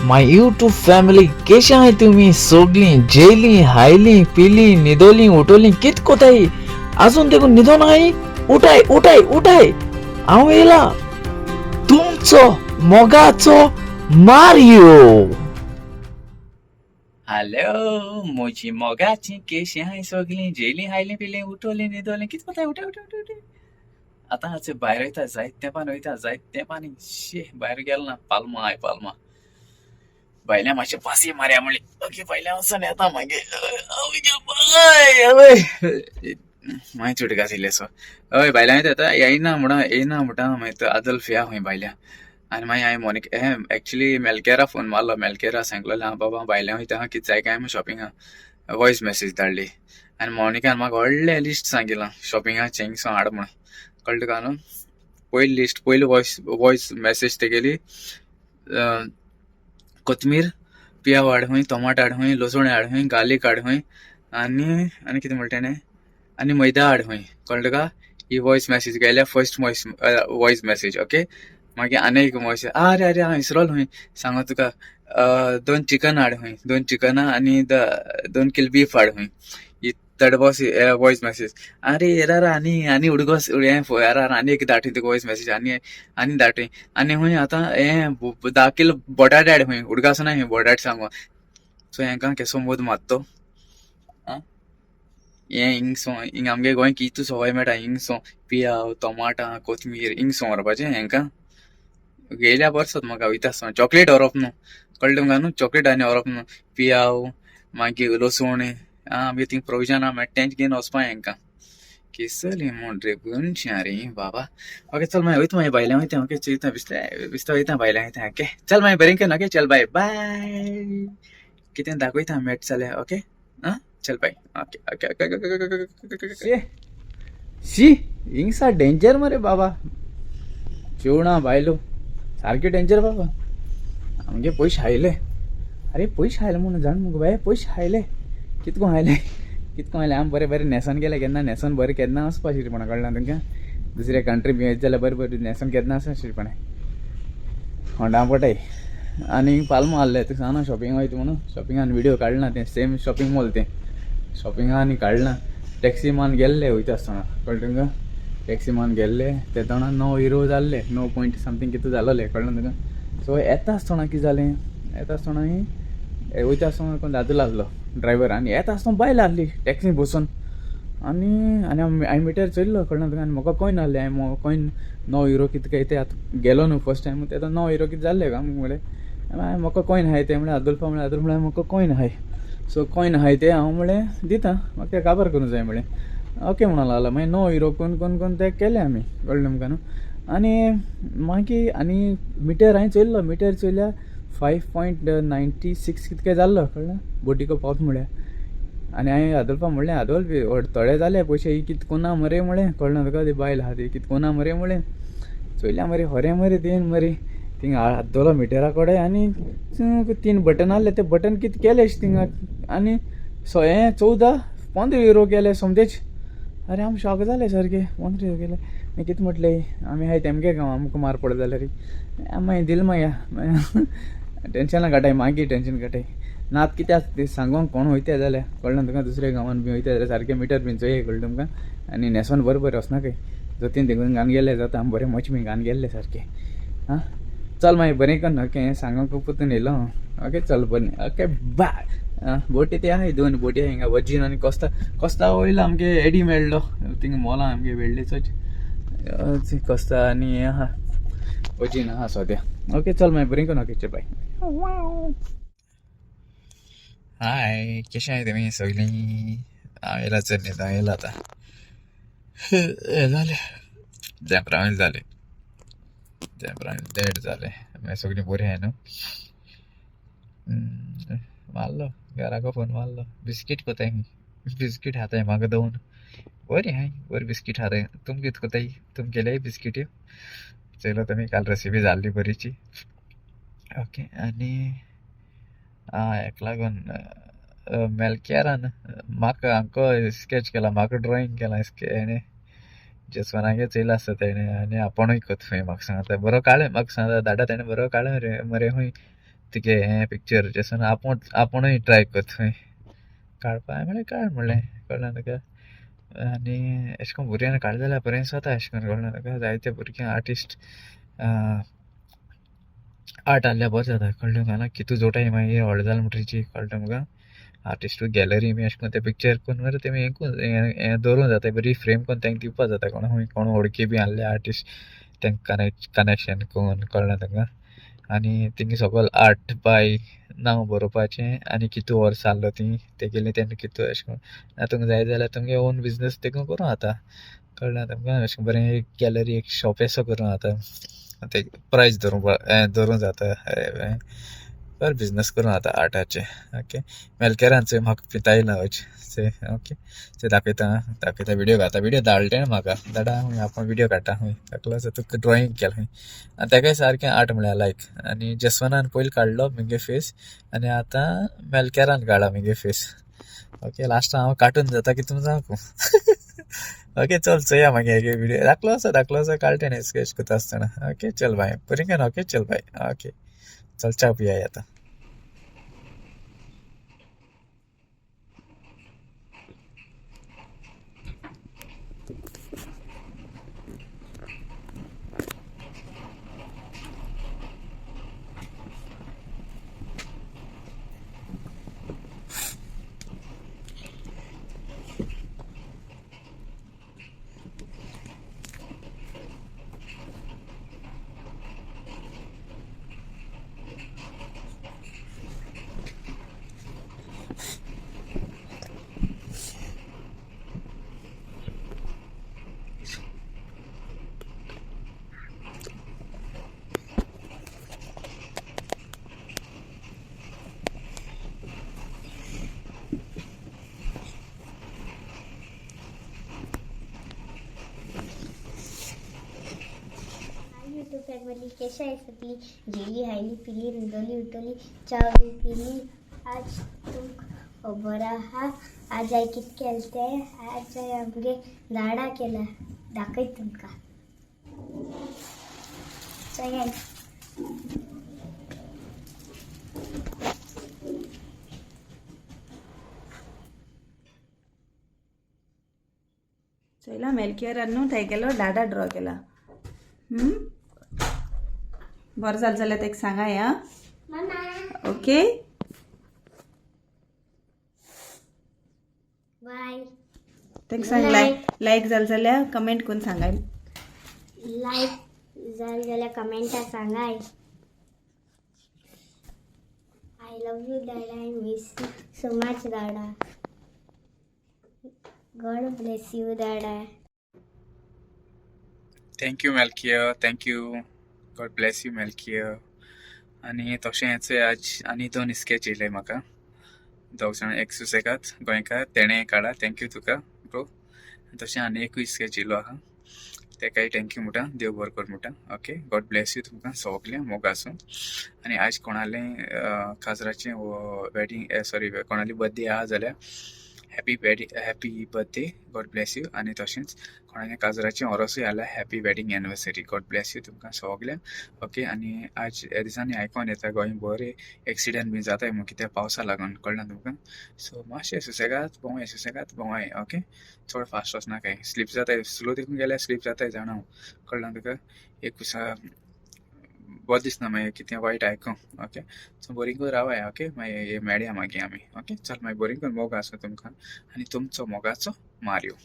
My YouTube family, केशे आहाय तुमी सोगलीं? जेयलीं, हायलीं, पिलीं, न्हिदोलीं, उठोलीं, कित कोताय? आजून देखून न्हिदोन आहाय? उठाय, उठाय, उठाय, हांव येयला तुमचो मोगाचो मारियो. हॅलो म्हजी मोगाची, केशी आहाय सगलीं? जेयलीं, हायलीं, पिलीं, उठोलीं, न्हिदोलीं, कित कोताय? उठाय, उठाय, उठाय, उठाय. आतां हाचे भायर वयता, जायत तेंपान वयता, जायत तेंपान. शी, भायर गेलो ना. पाल्मा हाय, पाल्मा. भायल्या मातशें पासय मारया म्हणली. ओके, भायल्या वचोन येता मागीर. मागीर चुटका आशिल्ले. सो हय, भायल्या वयता आतां. येयना म्हणून, येयना म्हणटा. मागीर आदल्फ या खंय भायल्या. आनी मागीर हांवें मोनिक हें एक्चुली मेलकेरा फोन मारलो. मेलकेरा सांगलेलें हांव, बाबा भायल्या वयता, कितें जाय काय शॉपिंगा. वॉयस मॅसेज धाडली आनी मोनिकान म्हाका व्हडलें लिस्ट सांगिलां शॉपिंगाचें, हिंगसो हाड म्हणून. कळ्ळें तुका न्हू? पयली लिस्ट, पयली वॉयस मॅसेज तेगेली, कोथमीर, पियाव हाड खंय, टोमाट हाड खंय, लसूण हाड खंय, गार्लीक हाड खंय, आनी कितें म्हणटा तेणें, आनी मैदा हाड खंय. कळ्ळें तुका? ही वॉयस मॅसेज गेल्या, फर्स्ट वॉयस मॅसेज. ओके, मागीर आनी एक वॉयस. आरे आरे, हांव विसरोलो खंय सांगो तुका. दोन चिकन हाड खंय, दोन चिकनां आनी 2 किल बीफ हाड खंय. ही थर्ड वॉयस मॅसेज. आरे येरार आनी उडगोस हें येरार आनी एक धाडटा तुका वॉयस मॅसेज. आनी धाडटा. आनी खंय आतां हें 10 किल बटाटे हाड खंय. उडगास ना खंय बटाटे सांगो. सो हेंकां केसो मोद मारतो आं हें हिंगसो. हिंग आमगे गोंय कितू सवाय मेळटा हिंगसो. पियाव, टोमाटां, कोथमीर हिंगसो व्हरपाचें हेंकां. गेल्या बरें म्हाका वयता आसतना चॉकलेट व्हरप न्हू. कळ्ळें तुमकां न्हू? चॉकलेट आनी व्हरप न्हू. पियाव, मागीर लसूण, आं, आमगे थिंग प्रोविजन आहा मेळटा, तेंच घेवन वचपा हेंकां. केसली म्हूण रे मनशां रे बाबा. ओके, चल मागीर वयता, मागीर भायल्यान वयता. ओके, चोयता, बिस्ता बिस्ता वयता, भायल्यान वयता. ओके, चल मागीर बरें कर. ओके, चल, बाय बाय. कितें दाखयता मेट जाल्यार. ओके, आं, चल, bye. Okay okay okay okay. शी, हिंगसा डेंजर मरे बाबा. जेवणा बायलो सारकें डेंजर बाबा. आमगे पयशे आयले. अरे, पयशे आयले म्हणून जाण मुगो बाये. पयशे आयले, कितको आयले, कितको आयले. आमी बरें बरें न्हेसोन गेले. केन्ना न्हेसोन बरें केन्ना वचपा शिरपणा. कळना तुमकां? दुसऱ्या कंट्री बी वयता जाल्यार बरें बरें न्हेसोन केन्ना वचना शिरपणा. होंडा पटाय आनी पाल्मा आहले. तुका सांगना शॉपिंग वयता म्हणून. शॉपिंगान विडियो काडना तें, सेम शॉपिंग मॉल तें. शॉपिंगा आनी काडना. टॅक्सी मान गेल्ले वयता आसतना. कळ्ळें तुमकां? टॅक्सी मान गेल्ले ते तोणा 9 युरो जाल्ले, 9 पॉयंट समथींग कितें जालोलें. कळ्ळें तुका? सो येता आसतना कितें जालें, येता आसतना वयता आसतना कोण दादलो आहलो ड्रायवर आनी येता आसतना बायल आहली टॅक्सी बसून. आनी हांवें मिटर चोयल्लो. कळ्ळें तुका? आनी म्हाका कॉयन आहलें. हांवें कॉयन 9 युरो कितें काय ते आतां गेलो न्हू फर्स्ट टायम, ते आतां 9 युरो कितें जाल्लें काय म्हणलें. हांवें म्हाका कॉयन आहाय तें म्हणलें. आदोल्फा म्हणलें, आदोल्फ म्हणल्यार म्हाका कॉयन आहाय. सो कॉयन आहाय ते हांव म्हणलें दिता, म्हाका ते काबार करूंक जाय म्हणलें. ओके म्हणून लागलो. मागीर 9 युरो कोन कोन कोन ते केले आमी. कळ्ळें तुमकां न्हू? आनी मागीर आनी मिटर हांवें चोयल्लो. मिटर चोयल्यार 5.96 कितकें जाल्लो. कळ्ळें? बोटीको पावत म्हळ्यार. आनी हांवें आदोल्फा म्हणलें, आदोल्फ, व्हड थोडे जाले पयशे, ही कित कोना मरे म्हणलें. कळ्ळें तुका? ती बायल आहा ती कित कोना मरे म्हणलें. चोयल्या मरे, खरें मरे तें मरे. थिंगा हात दवरलो मिटरा कडेन आनी तीन बटन आहले, ते बटन कितें केले थिंगा आनी सो हें 14-15 युरो केले सोमतेच. अरे, आमी शॉक जाले सारके. 15 युरो केले. मागीर कितें म्हटलें, आमी आहाय तेमगे गांव, आमकां मार पडत जाल्यार. मागीर दिल, मागीर टेंशनां काटाय, मागीर टेंशन काटाय नात. कित्याक ते सांगोंक कोण वयता जाल्यार, कळ्ळें तुका? दुसऱ्या गांवान बी वयता जाल्यार सारकें मिटर बीन चोय. कळ्ळें तुमकां? आनी न्हेसोन बरें बरें वचनाकाय. जतीन देखून घान गेले जाता. आमी बरें मोच बी घान गेल्ले सारकें. आं, चल मागीर बरें कर. ओके, हें सांगोंक पुतून येयलो हांव. ओके, चल, बरें. ओके, बाय. आं, बोटी ते आहाय, दोन बोटी आहाय हिंगा, वर्जीन आनी कोस्ता. कोस्ता वयलो आमगे एडी मेळ्ळो थिंगा मोला आमगे वेळ्ळेचोच कोस्ता आनी हें आहा, वर्जीन आहा सद्या. ओके, चल मागीर बरें कर. ओके, चल, बाय. हाय, कशें आहाय तुमी सगळीं? हांव येयला, चल न्हिदों येयला आतां. हें जालें, धेंपरावयल जालें, धेंपरावयल देड जालें. मागीर सगळीं बरीं आहाय न्हू? मारलो घराको फोन मारलो. बिस्कीट कोताय, बिस्कीट खाताय म्हाका दोन. बरी आहाय, बरी बिस्कीट खाताय. तुम कित कोताय? तुम केल्याय बिस्किट्यो? चोयलो तुमी काल रेसिपी जाल्ली बरीची. ओके, आनी आं हेका लागून मेलकेरान म्हाका आमको स्केच केला, म्हाका ड्रॉइंग केला हेणें. जसवनागे चोयलां आसता तेणें आनी आपूणूय कोत खंय. म्हाका सांगता बरो काडलें. म्हाका सांगता, दादा, तेणें बरो काडलें रे मरे. खंय तुगे हें पिक्चर जसो आपूण आपुणूय ट्राय करता काडपा. हांवें म्हणलें काड म्हणलें, कळ्ळें तुका. आनी अशें करून भुरग्यांनी काडलें जाल्यार बरें जाता अशें करून, कळ्ळें तुका. जायते भुरगे आर्टिस्ट आर्ट आहल्यार बरें जाता, कळ्ळें तुका. ना कितू जोटाय मागीर व्हडलें जालें म्हणटरीच, कळटा तुमकां. आर्टिस्ट गॅलरी बी अशें करून ते पिक्चर करून मरे तेमी हें दवरूंक जाता, बरी फ्रेम करून तांकां दिवपा जाता. कोण खंय कोण वळखी बी आहले आर्टिस्ट तांकां कनेक्शन करून, कळ्ळें तुमकां. आनी तेंगे सगळे आर्ट बाय नांव बरोवपाचें आनी कितू वर्स आहलो ती तेगेलें तेन्ना कितू अशें करून. ना तुमकां जाय जाल्यार तुमगे ओन बिजनस तेगून करूं जाता, कळ्ळें तुमकां. अशें बरें एक गॅलरी एक शॉप असो करूं जाता, ते प्रायस धरूंक धरूंक जाता, बरें बिजनस करूं जाता आर्टाचें. ओके, मेलकेरान चोय म्हाका पितायला वच, ओके चोय दाखयता दाखयता व्हिडियो घाता, व्हिडियो धाडले म्हाका धाडा, आपूण व्हिडियो काडटा खंय ताका लागून तुका ड्रॉइंग केलें खंय. आनी ताकाय सारकें आर्ट म्हळ्यार लायक. आनी जसवनान पयलीं काडलो मुगे फेस आनी आतां मेलकेरान काडला मुगे फेस. ओके, लास्टाक हांव कार्टून जाता की तुमी सांगू. ओके चल चोया मागीर व्हिडियो धाकलो आसा, धाकलो आसा, काडटा न्ही स्केच करता आसतना. ओके चल बाय, बरी कर. ओके चल बाय. ओके चल च्या पिया आतां. हाय यूट्यूब फॅमिली, कशा आहे सगळी? जेली हायली, पिली, न्हिदली, उठली, च्या बी पिली. आज तुमकां खबर आहा आज हांवें कितें केलें तें. आज हांवें आमगे झाडां केला, दाखयत तुमकां. चयात. चोयला मेलकियरान न्हू तेगेलो डाडा ड्रॉ केला. बरें जालें जाल्यार ताका सांगाय आं. मामा. ओके. बाय. ताका सांग लायक लायक जालें जाल्यार कमेंट करून सांगाय. लायक जालें जाल्यार कमेंटा सांगाय. I love you Dada, I miss you so much Dada. God bless you Dada. Thank you Melkia, thank you, God bless you Melkia. आनी तशेंच आज आनी दोन स्केच येयले म्हाका, दोग जाण, एक सुसेगाद गोंयकार तेणें काडला, thank you तुका ब्रो. तशें आनी एकूय स्केच येयलो आहा, तेकाय thank you म्हणटा, देव बरो कर म्हणटा. ओके, गॉड ब्लेस you तुमकां सगल्यांक, मोग आसूं. आनी आयज कोणालें काजराचें वो वेडींग, सॉरी, कोणाली बर्थडे आहा जाल्यार happy wedding, happy birthday, God bless you. आनी तशेंच कोणालें काजराचें ओरोसूय आल्यार happy wedding anniversary, God bless you तुमकां सगल्यांक. ओके, आनी आज ह्या दिसांनी आयकोन येता गोंय बरे एक्सिडंट बी जाताय म्हूण, कित्याक पावसा लागून, कळना तुमकां. सो मातशें सुसेगाद भोंवाय, सुसेगाद भोंवाय. ओके, चड फास्ट वचनाकाय, स्लीप जाताय, स्लो देखून गेल्यार स्लीप जाताय, जाणा हांव, कळना तुका. एक दिसा बरें दिसना मागीर कितें वायट आयकूं. ओके, सो बरी करून रावाय. ओके, मागीर मेळया मागीर आमी. ओके चल, मागीर बरी करून, मोग आसूं तुमकां आनी तुमचो मोगाचो मारियो.